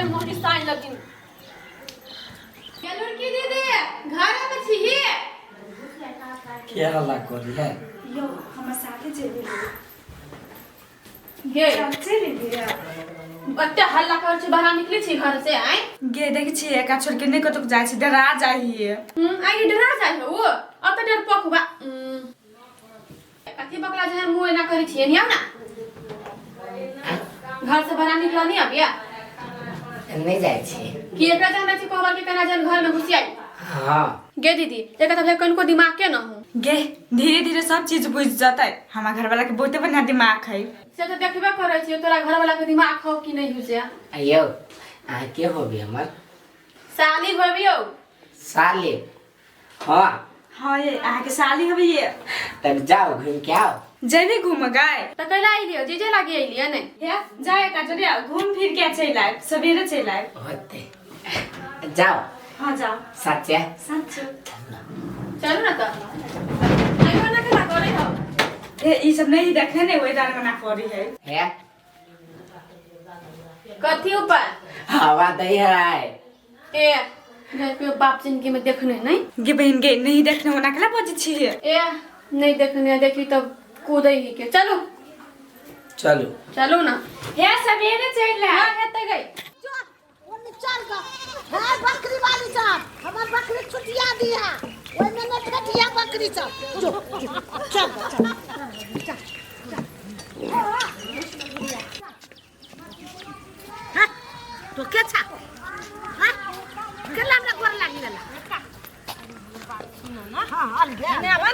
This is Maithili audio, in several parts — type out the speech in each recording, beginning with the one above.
जेबै मोहनी साँझ लगिन। गेलुर की दीदी घर में छी के हल्ला करी है? यौ हमर साथे जेबे। गे चल चलि गे। बच्चा हल्ला कर छी, बाहर निकले छी घर से आइ। गे देखै छियै एका छोड़ के नहि कतौ जाइ छी, डरा जाइ हियै। आइ डरा जाइ हो अब त डर पखबा कथी बकला जे मुंह एना करै छियै नि, आउ ना घर से बाहर निकल नहीं अभी। नहीं जाइ छी। कि एकरा जानै छी कहबा के केना जन घर में घुसी आई। हाँ। गे दीदी एक त कनको दिमाग के न हो। गे धीरे धीरे सब चीज बुझि जतै, हमरा घरवाला के बहुते बढ़िया दिमाग है। से त देखबे करै छियै तोरा घर वाला के दिमाग हो कि नहीं हो से। यौ अहाँ के होबी हमर? साली होबी यौ। साली? हाँ। हाँ ये अहाँ के साली हबे ये। तब जाओ घूम के आओ। जेबी घूम गाय? त कैला अइलियो जीजे लागी अइलियो नै? हे जाए का चलिया घूम फिर के चलि आयब, सवेरे चलि आयब। होते जाओ। हाँ जाओ। सच्चे? सच्चे। चलू ना त अइबो ना केना करै हो। हे ई सब नहीं देखने ने वही दाल मना करी है। हे कथी ऊपर हवा दै है। ए घर पे बाप जिंदगी में देखने नहीं। गे बहन गे नहीं देखने होना कला बजे छी। ए नहीं देखने देखी तब कूदे ही के। चलो चलो चलो ना। हे सवेरे चल हां हेते गई। ओन्ने चल गा। है बकरी वाली साहब, हमर बकरी छुटिया दिया, ओहिमे नहि भेटिया बकरी सब। जो जो, चल चल चल। हाँ, तो के छा? हाँ, केला हमरा गोर लागि गेला। हाँ, हल गया।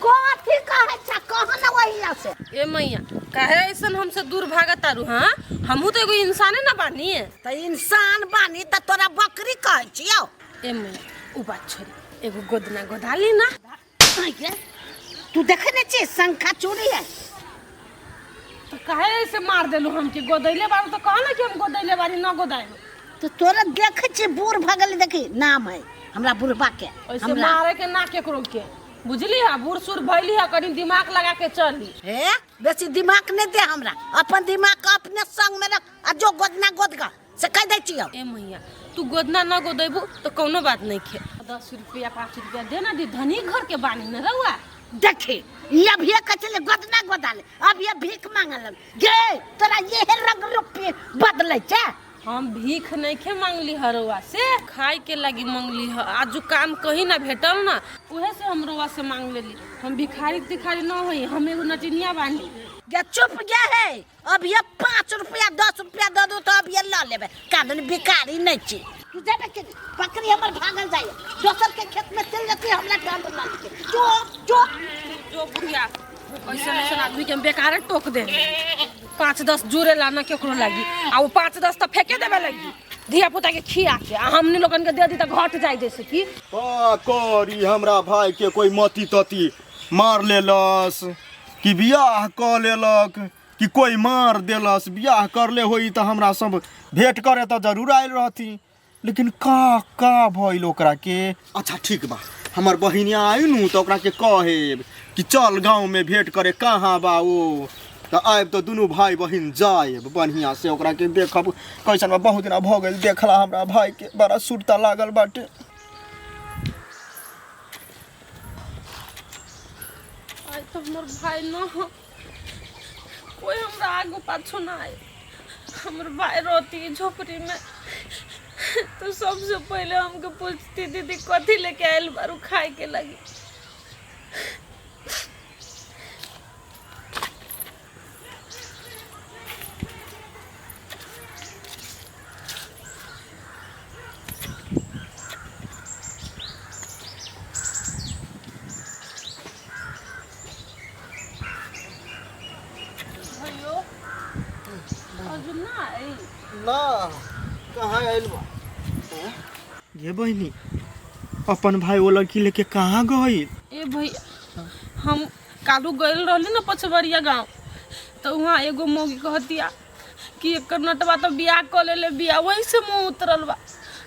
कथी कहै छा, कह ना वही से। ए मैया काहे ऐसन हमसे दूर भागत तारू? हाँ हमहू तो एगो इंसाने ना बानी। त इंसान बानी त तोरा बकरी कहै छियौ। ए मैया उ बात छोड़ी, एगो गोदना गोदाली ना। आँय, तू देखे नहीं छी शंखा चूड़ी है। तो काहे ऐसे मार देलू हमके? गोदैले बारू तो कह ना कि हम गोदैले बारी न गोदाइब। तो तोरा देखे छी बूढ़ भगल, देखी नाम है हमरा बुढ़बा के। ऐसे हमरा मारे के ना केकरो के, बुझली? है बूढ़ सूढ़ भैली है, कनी दिमाग लगा के चली। हे बेसी दिमाग नहीं दे हमरा, अपन दिमाग अपने संग में रख आ जो गोदना गोद गा से कह दै छियौ। ए मैया तू गोदना न गोदैबू तो कौनो बात नहीं खे। 10 रुपया 5 रुपया दे ना दी, धनी घर के बानी न रहुआ। देखी ये अभी कचले गोदना गोदाले, अब ये भीख मांगल गे, तोरा ये रंग रूप बदलै छै। हम भीख नहीं खे मांगली हरुआ से, खाए के लगी मांगली ह। आज काम कहीं ना भेटल ना, उहे से हम रुआ से मांग लेली। हम भिखारी तिखारी न होई, हम एगो नटिनिया बानी। गे चुप गे है, अब ये 5 रुपया 10 रुपया दे दू तो अब ये ल लेबे, कानून भिखारी नहीं छी। तू जेबे के बकरी हमर भागल जाय दोसर के खेत में चल जती, हमरा डांट लाग के जो जो जो बुढ़िया ऐसा ऐसा आदमी के हम बेकारे टोक दे। 5 10 जोरे ला ना केकरो लागी, आ वो 5 10 तो फेंके देवे लगी धिया पुता के खिया के, आ हमनी लोगन के दे दी तो घट जाए। जैसे कि का करी हमरा भाई के कोई मती तती मार लेलस कि बियाह कऽ लेलक कि कोई मार देलस? बियाह करले होई तऽ हमरा सब भेंट करे तऽ जरूर आयल रहती, लेकिन का का भइल ओकरा के? अच्छा ठीक बा, हमर बहिनिया आई नु तऽ ओकरा के कहेब कि चल गाँव में भेंट करे, कहाँ बा ओ? तऽ आयब तऽ दुनू भाई बहिन जायब, बढ़िया से ओकरा के देखब कैसन बा। बहुत दिना भऽ गेल देखला हमरा भाई के, बड़ा सुरता लागल बाटे। आज तो हमर भाई न हो, कोई हमरा आगू पाछू ना आए। हमर भाई रहती झोपड़ी में तो सबसे पहले हमके पूछती, दीदी कथी लेके आयल बारू खाए के लगी? भैयो अर्जुन ना आई? ना कहाँ आयल बा ये बहिनी? अपन भाई वो लड़की लेके कहाँ गई? ए भैया हम कालू गइल रहली ना पछबरिया गांव, तो वहाँ एगो मौगी कहतिया कि एकर नटवा तो बियाह कऽ लेले बिया, वही से मुँह उतरल बा।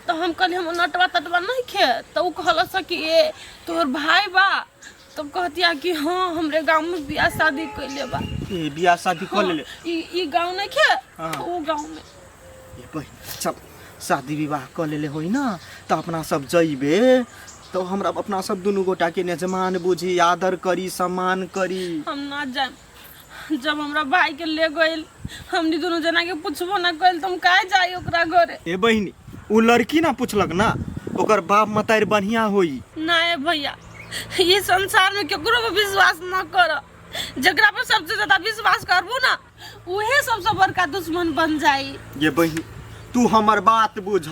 तो हम कहली हम नटवा तटवा नहीं खे। तो उ कहलस कि ए तोहर भाई बा? तो कहतिया कि हाँ हमरे गांव में बियाह शादी कैले बा। ए बियाह शादी कर लेले? ई ई गांव नहीं खे। हाँ। उ गांव में। ये बहिन सब शादी विवाह कऽ लेले होई ना तऽ अपना सब जइबे तो हमरा अपना सब दुनू गोटा के नेजमान बुझी, आदर करी, सम्मान करी। हम ना जाए, जब हमरा भाई के ले गइल हमनी दुनू जना के पूछबो ना कइल त हम काहे जाई ओकरा घरे। ए बहिनी उ लड़की ना पूछलक ना, ओकर बाप मतारी बढ़िया होई ना। ए भैया, ये संसार में केकरो पर विश्वास न कर, जकरा पर सबसे ज्यादा विश्वास करबू ना उहे सबसे बड़का दुश्मन बन जाई। ये बहिनी तू हमर बात बुझ,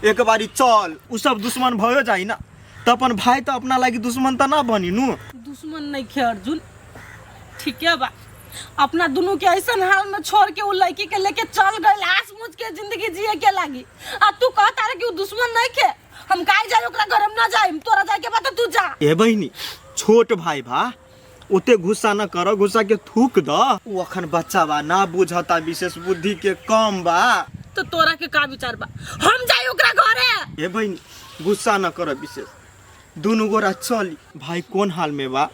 एक बारी चल, उ सब दुश्मन भयो जाई ना त अपन भाई त अपना लागि दुश्मन त ना बनी नु। दुश्मन नहीं खे अर्जुन, ठीक है बा, अपना दोनों के ऐसन हाल में छोड़ के उ लड़की के लेके चल गइल आस मुझ के जिंदगी जिए के लागी, आ तू कहता रहे कि उ दुश्मन नहीं खे। हम काहे जाई ओकरा घर, हम ना जाई, तोरा जाए के बा त तू जा। ए बहिनी छोट भाई बा, ओते गुस्सा न कर, गुस्सा के थूक द, उ अखन बच्चा बा ना बुझता, विशेष बुद्धि के कम बा। तो तोरा के का विचार बा, हम जाई ओकरा घरे? ए बहिनी गुस्सा न कर विशेष, दुनू गोरा चली। भाई कौन हाल में बा,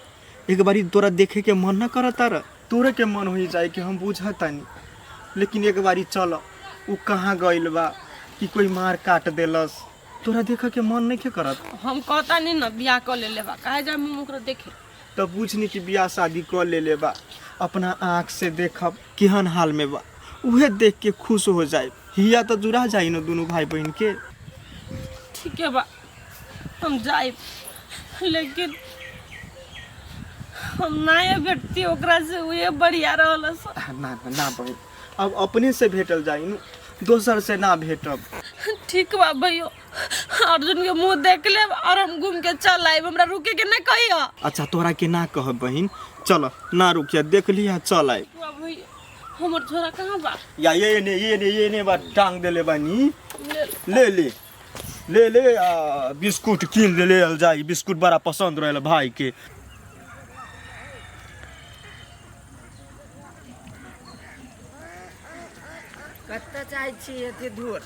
एक बारी तोरा देखे के मन न करता र, तोरे के मन हो जाए कि हम बुझतानी, लेकिन एक बारी चल, उ कहाँ गइल बा कि कोई मार काट देलस, तोरा देखे के मन नहीं के करत। हम कहता नहीं ना बियाह कर ले बा, काहे जाए हम ओकरा देखे? तब बुझनी कि बियाह शादी कर ले ले बा, अपना आँख से देखब केहन हाल में बा, उहे देख के खुश हो जाए, हिया तो जुड़ा जाई न दुनू भाई बहन के। ठीक है बा, हम जाए, लेकिन हम ना ये भेटती ओकरा से, उहे बढ़िया रहल स। ना ना ना बहन, अब अपने से भेटल जाई नु, दोसर से ना भेटब। ठीक बा भैयो, अर्जुन के मुंह देख लेब और हम घूम के चल आइब, हमरा रुके के नहीं कहियो। अच्छा तोरा के ना कहब बहन, चल ना रुकिया, देख लिया चल आइब। बा भैयो, हमर छोरा कहाँ बा? या ये ने ये ने ये ने बा टांग देले बानी, ले ले ले ले, आ, बिस्कुट कीन ले ले जाई, बिस्कुट बड़ा पसंद रहेला भाई के। कतऽ जाइ छी एते दूर?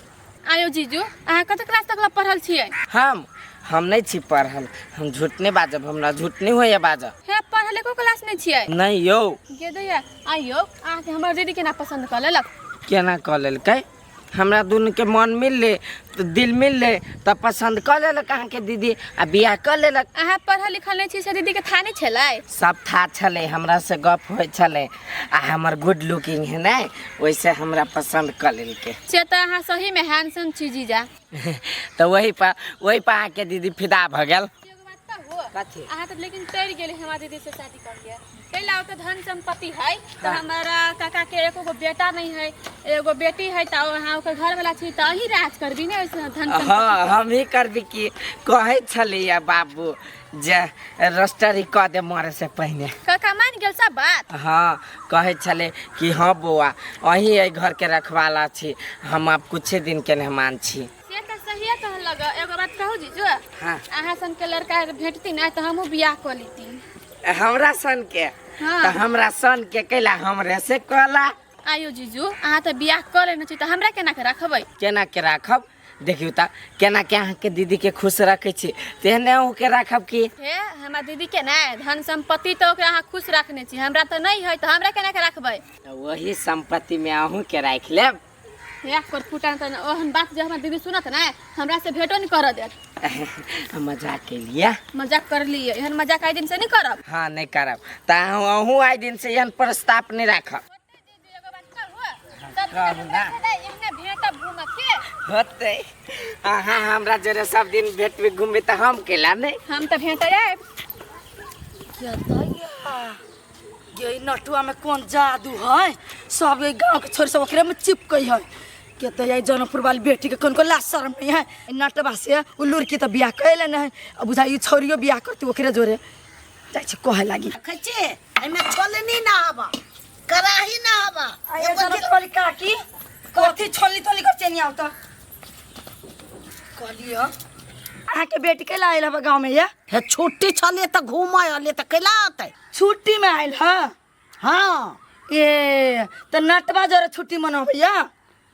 आयो जीजू, अहाँ कते क्लास तक ला पढ़ल छियै? हम नहीं छी पढ़ल, हम झूठ नहीं बाजब, हमरा झूठ नहीं होइए बाजब। हे पढ़ल एको क्लास नहीं छियै? नहीं यौ। गे दैया, आइयो अहाँके हमर दीदी केना पसंद कऽ लेलक? केना कऽ लेलकै? हमरा दुनू के मन मिलले तो दिल मिलले तब पसंद कऽ लेलक अहाँके दीदी आ बियाह कऽ लेलक। अहाँ पढ़ल लिखल नहीं छी से दीदी के था नहीं छलै? सब था छलै, हमरा से गप होइ छलै आ हमर गुड लुकिंग है ने, ओहिसे हमरा पसंद कऽ लेलकै। से तऽ अहाँ सही में हैंडसम छी जीजा। तऽ वही पर अहाँके दीदी फिदा भऽ गेल। एगो बात कहू? कथी? अहाँ तऽ लेकिन तैर गेली हमरा दीदी से शादी कर के, कैला ओतऽ धन संपत्ति है तऽ हमारा काका के एको गो बेटा नहीं है, एगो बेटी है, तऽ अहाँ ओकर घर वाला छी तऽ अहीं राज करबी ने ओइसे धन संपत्ति। हाँ हम ही करबी की कहै छलैया बाबू जे रजिस्ट्री कऽ दे मरे से पहिने। काका मान गेल सब बात? हाँ कहै छलै कि हाँ बौआ अहीं एहि घर के रखवाला छी, हम आब कुछे दिन के मेहमान छी। से तऽ सहिए कहलक। एगो बात कहू जीजू? हाँ। अहाँ सन के लड़का भेटती ना तऽ हमहूँ बियाह कऽ लेती। हमरा सन के? हाँ। तऽ हमरा सन के कैला हमरे से कहला। आयो जीजू, अहाँ तऽ बियाह कऽ लेने छी तऽ हमरा केना के राखबै? केना के राखब? देखियौ तऽ केना के अहाँके दीदी के खुश रखै छी तेहने अहूँके राखब की। हे हमरा दीदी के ने धन संपत्ति तऽ ओकरा अहाँ खुश रखने छी, हमरा तऽ नहीं है तऽ हमरा केना के राखबै? तऽ वही संपत्ति में अहूँके राखि लेब। हे कर फुटा तऽ ओहन बात जे हमरा दीदी सुनत ने हमरा से भेटो नहीं करऽ देत। मजाक केलियै। मजाक कर लियै, एहन मजाक आइ दिन से नहीं करब। हाँ नहीं करब तऽ अहूँ आइ दिन से एहन प्रस्ताव नहीं राखब। होतै अहाँ हमरा जरे सब दिन भेटबे घुमबे तऽ हम केला नहीं? हम तऽ भेट आयब। ये नटुआ में कौन जादू है, सब ये गांव के छोरी सब ओकरे में चिपकै है। के तो ये जनकपुर वाली बेटी के कौन को लाज शर्म नहीं है, नटवा से उ लुड़की तो बियाह कैले नहीं है, अब बुझाई छोरियो बियाह करती ओकरे जोरे जाइ छी कहे लागी। देखै छी एहिमे छोलनी ना हबा, कराही ना हबा। एगो जनकपुर वाली काकी कथी छोलनी तोलनी कर चेनी आवता कहलियो अहाँ के बेटी कैला आयल हबा गांव में? या हे छुट्टी छले तऽ घूमय अले तऽ कैला अतै? छुट्टी में आयल ह? हाँ। ए तऽ नटवा जोरे छुट्टी मनबैया?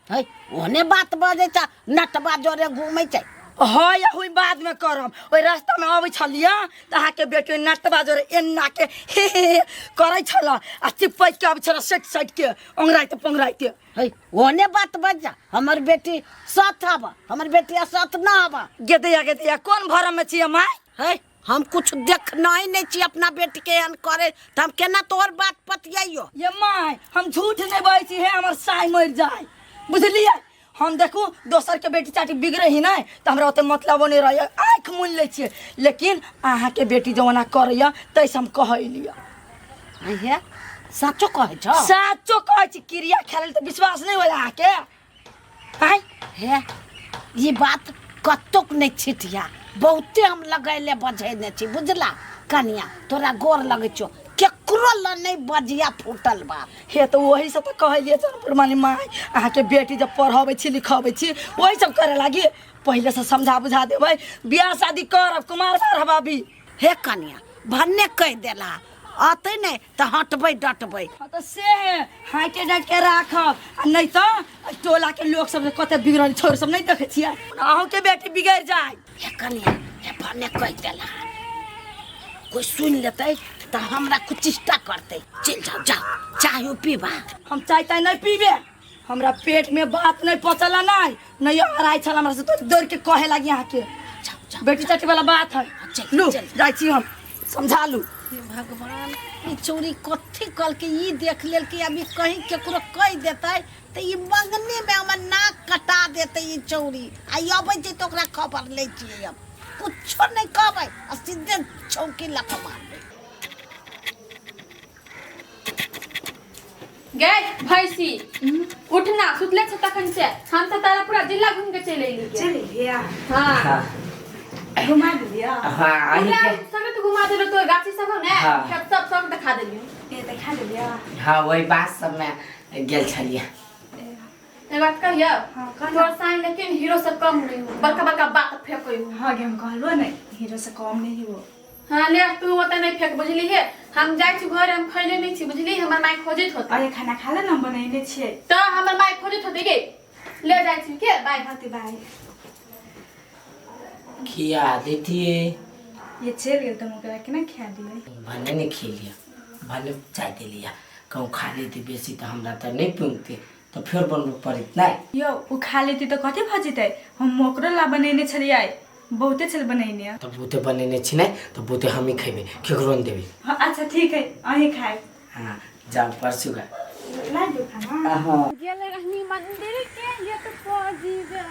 है ओहने बात बजै छै, नटवा जोरे घूमै छै। हाँ या हुई बाद में करम। ओहि रास्ता में अबै छलियै तऽ अहाँके बेटी नटवा जोरे एना के हे हे हे करै छल आ चिपकि के अबै छल सटि सटि के ओंगराइते पोंगराइते। है ओने बात बज जा, हमर बेटी सत हब, हमर बेटी असत न हब। गेदैया गेदैया कोन भरम में छियै माय? है हम कुछ देखना ही नहीं छी अपना बेटी के एहन करे, तो हम केना तोहर बात पतियाइयो? ये my हम झूठ नहीं बजै छी, हे हमर साय मरि जाय बुझलियै। हम देखू दोसर के बेटी चाटी बिगड़े ही नहीं तो हमरा ओते मतलबो नहीं रहैया, आँखि मुनि लै छियै, लेकिन अहाँके बेटी जो ओना करैया तैसे हम कहलियै। हे साचो कहै छौ? साचो कहै छी, क्रिया खेलै तऽ विश्वास नहीं होला अहाँके। आँय हे ई बात कतोक नहीं छिटिया, बहुते हम लगैले बझैने छी बुझला। कनिया तोरा गोर लगै छौ, केकरो ल नहीं बजिया फूटल बात। हे तो वही सब तो कहलियै जनपुर मानी माय अहाँके बेटी जब पढ़बै छी लिखबै छी वही सब करे लागी, पहिले से समझा बुझा देबै, बियाह शादी करब कुमार बार हब अभी। हे कनिया भन्ने कहि देला, अतै नहीं तऽ हटबै डटबै। हाँ तो से है हाँके डाँट के राखब, आ नहीं तो टोला के लोग सब कते बिगड़ल छोर सब नहीं देखे छियै, अहूँ के बेटी बिगड़ जाय। हे कनिया हे भन्ने कहि देला, कोई सुन लेतै तऽ हमरा कुचिष्टा करतै। चलि जाओ जाओ, चाय पीबा। हम चाय ताय नहीं पीबे, हमरा पेट में बात नहीं पचला नहीं, नहीं अराइ छल हमरा से तो दौड़ के कहे लागी अहाँके बेटी चाटी वाला बात है। लू जाइ छी हम समझा लू। हे भगवान ई चोरी कथी कलके ई देख लेलकै, अभी कहीं केकरो कहि देतै तऽ ई मंगनी में हमर नाक कटा देतै ई चोरी। आ ई अबै छै तऽ ओकरा खबर लै छियै, हम कुछो नहीं कहबै आ सीधे चौकी लऽ कऽ मारबै। गे भैंसी उठना, सुतले छ तखन से हम तो तारा पूरा जिला घूम के चलि एली। चलि एलियै? हाँ घुमा देलियै? हाँ अहीं पूरा के सगरे तो घुमा देलो, तो गाछी सब हो ने हाँ। सब सब सब देखा देलियो। ए देखा देलियै? हाँ वही बात सब में गेल छलियै। एक बात कहियो? हाँ, कह ना। तोर साइन लेकिन हीरो से कम नहीं हो, बड़का बड़का बात फेंकै हो। हाँ गे हम कहलहुँ ने हीरो से कम नहीं हो। हाँ ले तू ओते नहीं फेंक बुझली हे, हम जाइ छी घर, हम खैले नहीं छी बुझली, हमर माय खोजैत होतै। अरे खाना खा ले ना, हम बनैने छियै। तऽ हमर माय खोजैत होतै गे, ले जाइ छी के बाय। हाँ ते बाय। खिया देतियै। ये चलि गेल तऽ हम ओकरा केना खिया दियै? भने नहीं खिलिया, भने चाय देलिया, कहूँ खा लेती बेसी तऽ हमरा तऽ नहीं पुगतै, तऽ फेर बनबऽ पड़ैत नहीं। यौ ओ खा लेती तऽ कथी भऽ जेतै, हम ओकरो ला बनैने छलियै, बहुते छल बनैने। तऽ बहुते बनेने छी ने, तऽ बहुते हमही खेबै, केकरो नहीं देबै। हाँ अच्छा ठीक है, अहीं खाए। हाँ जाओ परसू का ला दो खाना। हाँ गेल रहनी मंदिर के गेट पर जीजा,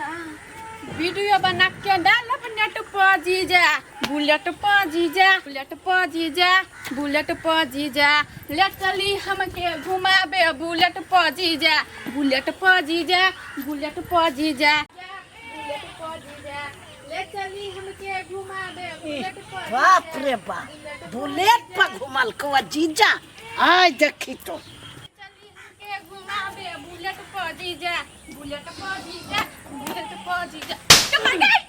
वीडियो बना के डालब नेट पर जीजा, बुलेट पर जीजा, बुलेट पर जीजा, बुलेट पर जीजा, ले चली हमके घुमाबे बुलेट पर जीजा, बुलेट पर जीजा, बुलेट पर जीजा, बुलेट पर जीजा, ले चली हमके घुमाबे बुलेट पर। बाप रे बाप, बुलेट पर घुमल कौआ जीजा, आय देखी तो। चली हमके घुमाबे बुलेट पर जीजा, बुलेट पर जीजा, बुलेट पर जीजा। के मर गई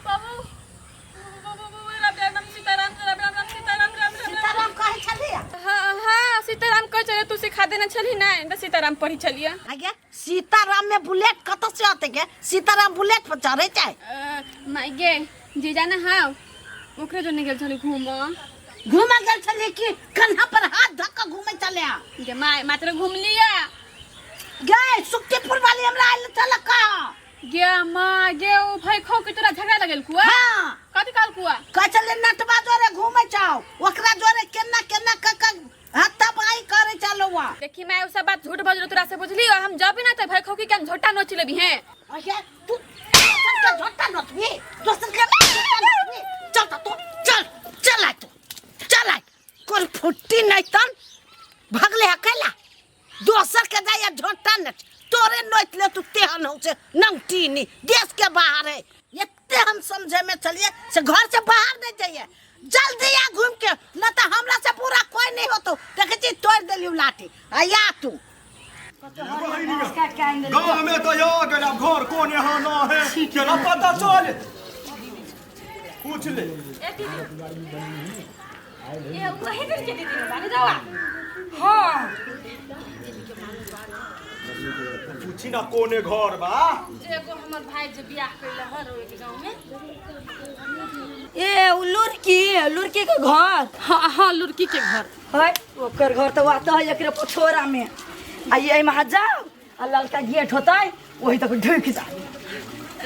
बाबू बाबू बाबू, राम राम सीताराम राम राम सीताराम राम राम। सीताराम कहै छलियै? हाँ हाँ सीताराम कहै छलियै, तू सिखा देने छली नहीं तऽ सीताराम पढ़ी छलियै। आगे सीताराम में बुलेट कतऽ से अतै के? सीताराम बुलेट पर चढ़ै छै? माय गे जीजा ना, हाँ ओकरे जो गेल छली घूमऽ। घूमऽ गेल छलियै कि कन्हा पर हाथ धऽ कऽ घूमै छलियै? गे my मात्र घूमलियै। गे सुखीपुर वाली हमरा आयल छल कह। गे माँ गे ओ भाई खो के तोरा झगड़ा लगेल कुआ? हाँ। कथी कहल कुआ? कहै छलै नटवा जोरे घूमै छौ, ओकरा जोरे केना केना क क हत्ता बाई करै छलौ। देखी मैं सब बात झूठ बजलो तोरा से बुझली, और हम जब ना त भाई खो के हम झोटा नोच लेबी हैं। अरे तू दोसर के झोटा नोचबी, दोसर के झोटा नोचबी, चल त तू चल चल आय तू चल आय, कोन फुट्टी नहीं तन भगले हकेला दोसर के जाय झोटा नोच, तोरे नोच ले तू तेहन हो से नंगटी नी देश के बाहर है। एते हम समझे में चलिए से घर से बाहर नहीं जाइए, जल्दी आ घूम के, न तो हमरा से पूरा कोई नहीं होतो। देखे छी तोड़ देलियो लाठी, आया तू गाँव में तो आ गेल, अब घर कोन यहाँ ना है केना पता चल, पूछ ले। ए वही दिन के दीदी बानी जावा। हाँ पूछी ना कोने घर बा। जे एगो हमर भाई जे बियाह कैले हर ओइ गांव में। ए उ लुड़की, लुड़की के घर? हाँ हाँ, लुड़की के घर है। ओकर घर तो आता है एकरे पछोरा में। आ ये में जाओ आ ललका गेट होता है वही तक ढुक जा।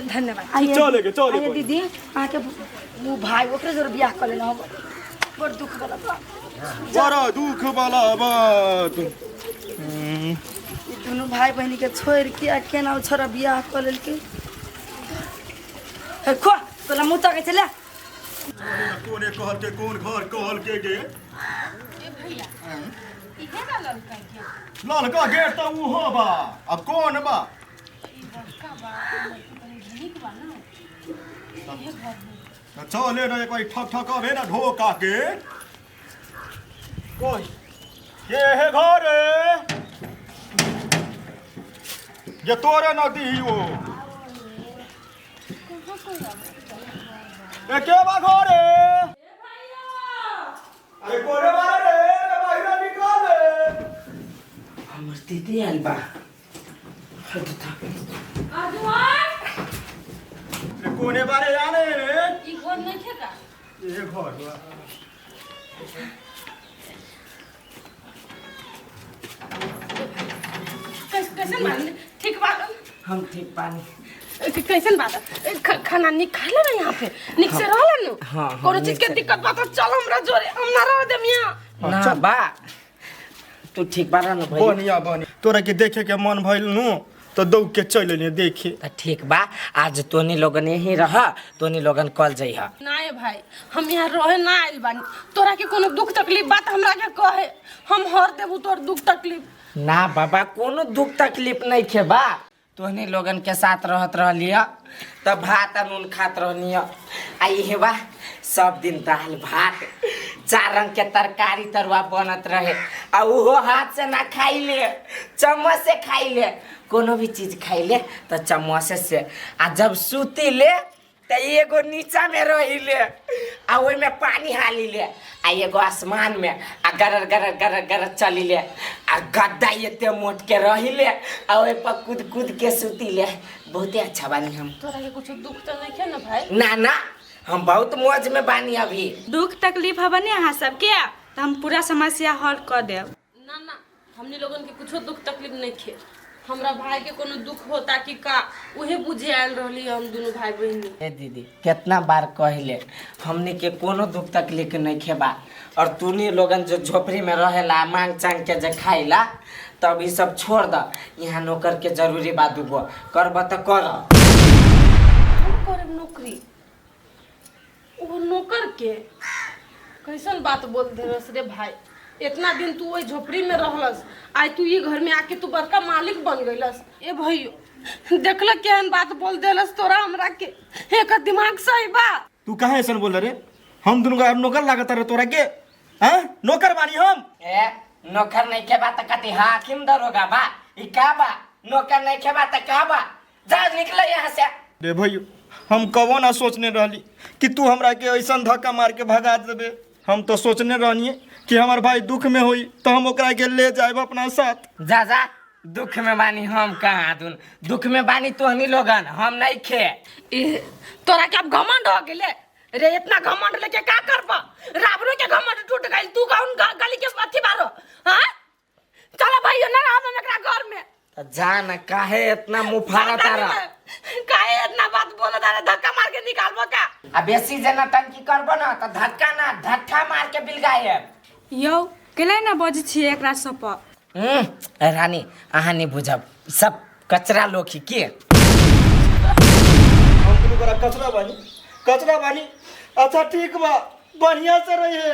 धन्यवाद। आइए। चले के, चले आइए कोई। दीदी, अहाँके वो भाई ओकरे जोर बियाह कर लेना हो, बड़ दुख वाला बात। बड़ा दुख वाला बात। ई दुनू भाई बहिनी के छोड़ के आ केना ओ छोरा बियाह कर लेलकै। हे खो तोला मुँह तकै छलै। कोने कहल के कोन घर कहल के गे? ए भैया, इहे ना ललका गेट? ललका गेट तो उहो बा, अब कौन बा? ई बड़का बा, तनी नीक बा ना इहे घर में। त चले ना, एक बार ठक ठक अबे ना ढोका के कोई के है घर ये तोरे न दियो। ए के बा घरे? अरे कोने बारे रे, रे बाहिर निकल। हमर दीदी आयल बा। हट त। आजुआन। रे कोने बारे जाने रे? ई घर नहीं है का? ये घर बा। कैसन बा? ठीक बा? हम ठीक बानी। कैसन बात? खाना निक खा ले ना यहाँ पे, निक से रह ले नु। हाँ, हाँ, कोनो चीज निक के से। दिक्कत बा तो चल हमरा जोरे, हम ना रह देम यहाँ। ना बा, तू ठीक बारा न भाई? बढ़िया बढ़िया। तोरा के देखे के मन भइल नु तो दौड़ के चल एलिए देखे। त ठीक बा, आज तोनी लोगन यहीं रह, तोनी लोगन कल जइह। ना ये भाई, हम यहाँ रहे ना आइल बानी। तोरा के कोनो दुख तकलीफ बात हमरा के कहे, हम हर देबू तोर दुख तकलीफ। ना बाबा, कोनो दुख तकलीफ नहीं खे बा। तोहनी लोगन के साथ रहत रहलिय त भात आ नून खात रहलिय, आ इहे बा सब दिन दाल भात चार रंग के तरकारी तरुआ बनत रहे, आ उहो हाथ से ना खाई ले, चम्मच से खाई ले। कोनो भी चीज खाई ले त चम्मच से। आ जब सूती ले त एगो नीचा में रही ले आ ओहि में पानी हाली ले, आ एगो आसमान में आ गरर गरर गरर गरर चली ले, आ गद्दा एते मोट के रही ले आ ओहि पर कूद कूद के सूती ले। बहुते अच्छा बानी हम। तोरा के कुछ दुख तो नहीं है ना भाई? ना ना, हम बहुत मौज में बानी अभी। दुख तकलीफ हबे ने अहाँ सबके तो हम पूरा समस्या हल कर देब। ना ना, हमनी लोगन के कुछो दुख तकलीफ नहीं खे। हमरा भाई के कोनो दुख होता कि का उहे बुझे आयल रहली हम दुनू भाई बहिनी। ए दीदी, कितना बार कहले हमने के कोनो दुख तकलीफ नहीं खेबा, और तूनी लोगन जो झोपड़ी में रहेला मांग चांग के जे खाइला, तब ई सब छोड़ द। यहाँ नौकर के जरूरी बा, दूगो करब त कर। हम करब नौकरी? वो नौकर के कैसन बात बोल देलस रे भाई। इतना दिन तू वही झोपड़ी में रहलस, आज तू ये घर में आके तू बड़का मालिक बन गइलस। ए भैयो, देखल केहन बात बोल देलस तोरा हमरा के, एकर दिमाग सही बा? तू काहे ऐसन बोल रे? हम दुनू का नौकर लागत रे तोरा के? हैं, नौकर बानी हम? ए नौकर नहीं के बा त कति हाकिम दरोगा बा? ई का बा? नौकर नहीं के बा त का बा? जा निकल यहाँ से। रे भैयो, हम कबो ना सोचने रहली कि तू हमरा के ऐसन धक्का मार के भगा देबे। हम तो सोचने रहनी कि हमार भाई दुख में होई तो हम ओकरा के ले जाएब अपना साथ। जा जा, दुख में बानी हम कहाँ दुन, दुख में बानी तोहनी लोगन, हम नहीं खे। ए तोरा के अब घमंड हो गेले रे? इतना घमंड लेके का करबा? राबरो के घमंड टूट गइल, तू कौन गली के अथी बारो? हां चलो भैया, ना रहब हम एकरा घर में। त जा न, काहे इतना मुंह फाड़ा तारा? काहे इतना बात बोला तारा? धक्का मार के निकालबो का? आ बेसी जे नटंकी करबो ना त धक्का ना धक्का मार के बिलगायब। यौ केला ना बजै छियै एकरा सब पर? रानी, अहाँ नहीं बुझब, सब कचरा लोग ही के। हम दुनू गोरा कचरा बानी, कचरा बानी। अच्छा ठीक बा, बढ़िया से रहिए,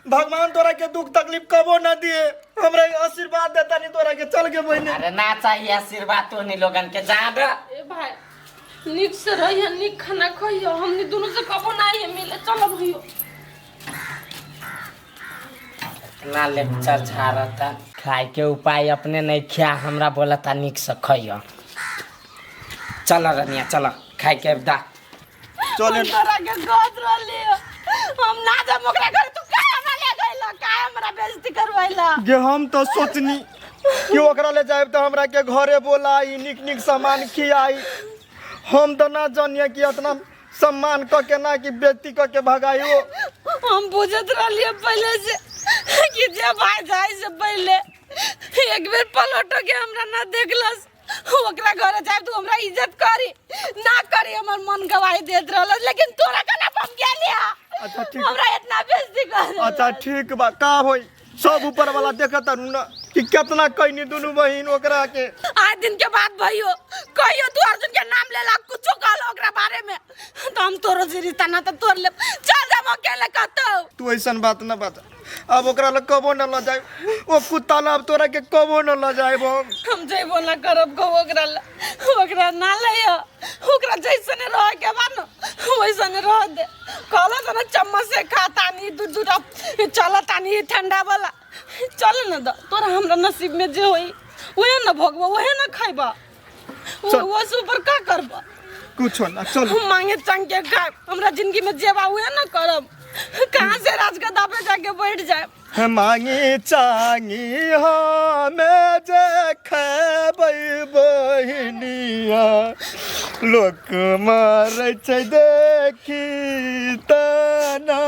भगवान तोरा के दुख तकलीफ कबो ना दिए, हमरा आशीर्वाद देता नहीं तोरा के। चल के बहिनी। अरे ना चाहिए आशीर्वाद तोहनी लोगन के, जा दे। ए भाई, नीक से रहिए, नीक खाना खइयो, हमनी दोनों से कबो ना ये मिले। चलो भैयो। इतना लेक्चर झाड़ता, खाए के उपाय अपने नहीं खिया, हमरा बोलता निक से खइयो। चल रनिया चल, खाए के दा। चल। तोरा के गोद रहली, हम ना जब ओकरा घर, तू काहे हमरा ले गइला? काहे हमरा बेइज्जती करवैला? जे हम तो सोचनी कि ओकरा ले जायब तऽ हमरा के घरे बोलाई, नीक नीक सामान खियाई। हम तऽ ना जानिए कि इतना सम्मान क के ना कि बेइज्जती क के भगाई ओ। हम बुझत रहलियै पहले से कि जे भाई जाय से पहले एक बेर पलटो के हमरा ना देखलस, ओकरा घरे जाय तू हमरा इज्जत करी ना करी, हमर मन गवाही देत रहल, लेकिन तोरा कना हम गेलिया। अच्छा ठीक, हमरा इतना बेइज्जती कर। अच्छा ठीक बा, का होई सब ऊपर वाला देखत तारू ना कि कितना कहनी दुनू बहिन ओकरा के। आज दिन के बाद भइयो कहियो तू अर्जुन के नाम लेला कुछो कहलो ओकरा बारे में तो हम तोरो से रिश्ता ना तो तोड़ लेब, चल जाम अकेले कतौ। तू ऐसन बात ना बात, अब ओकरा लग कबो न ल जाए, ओ कुत्ता ला अब तोरा के कबो न ल जाए। हम जइबो ना करब कबो ओकरा ला, ओकरा ना लइयो, ओकरा जैसने रह के बा न वैसने रह दे। कहला तो ना चम्मच से खाता नहीं, दू दूटा चलता नहीं ठंडा वाला, चल न द तोरा हमरा नसीब में जे होई वहे न भोगबा, वहे न खइबा, वो से ऊपर का करबा? कुछो ना, चल हम मांगे चंग के खाएब, हमरा जिंदगी में जेबा वहे न करब, कहाँ से राजगद्दा पे जाके बैठ जाए। मांगी चांगी हमें जे खेबै बहिनिया, लोक मारै छै देखी तना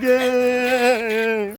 गे।